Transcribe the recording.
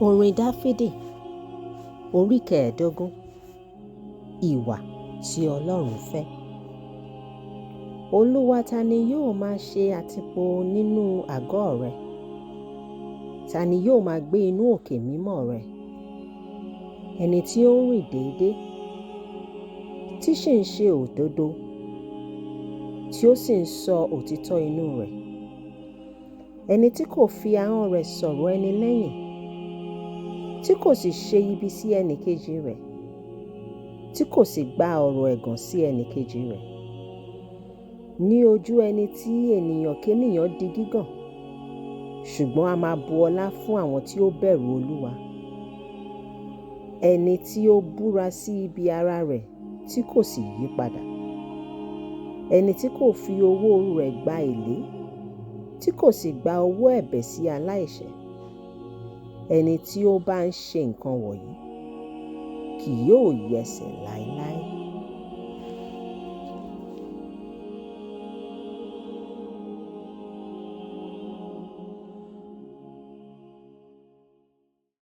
Orin Dáfídì orí 25. Ìwà tí Ọlọ́run fẹ́. Olúwa, ta ni yóò máa ṣe àtìpó nínú àgọ́ rẹ? Ta ni yóò máa gbé inú òkè mímọ́ rẹ? Ẹni tí ó ń rìn déédé, tí sì ń ṣe òdodo, tí ó sì ń sọ òtítọ́ inú rẹ̀. Ẹni tí kò fi ahọ́n rẹ̀ sọ̀rọ̀ ẹni lẹ́yìn, tí kò sì ṣe ibi sí ẹnì kejì rẹ̀, tí kò sì gba ọ̀rọ̀ ẹ̀gàn sí ẹnì kejì rẹ̀. Ní ojú ẹni tí ènìyàn kénìyàn di gígàn, ṣùgbọ́n a máa bu ọlá fún àwọn tí ó bẹ̀rù Olúwa. Ẹni tí ó búra sí ibi ara rẹ̀ tí kò sì yí padà. Ẹni tí kò fi owó rẹ̀ gba èlé, tí kò sì gba owó ẹ̀bẹ̀ sí aláìṣẹ̀. Ẹni tí ó bá ń ṣe nǹkan wọ̀nyí kì yóò yẹsẹ̀ láéláé.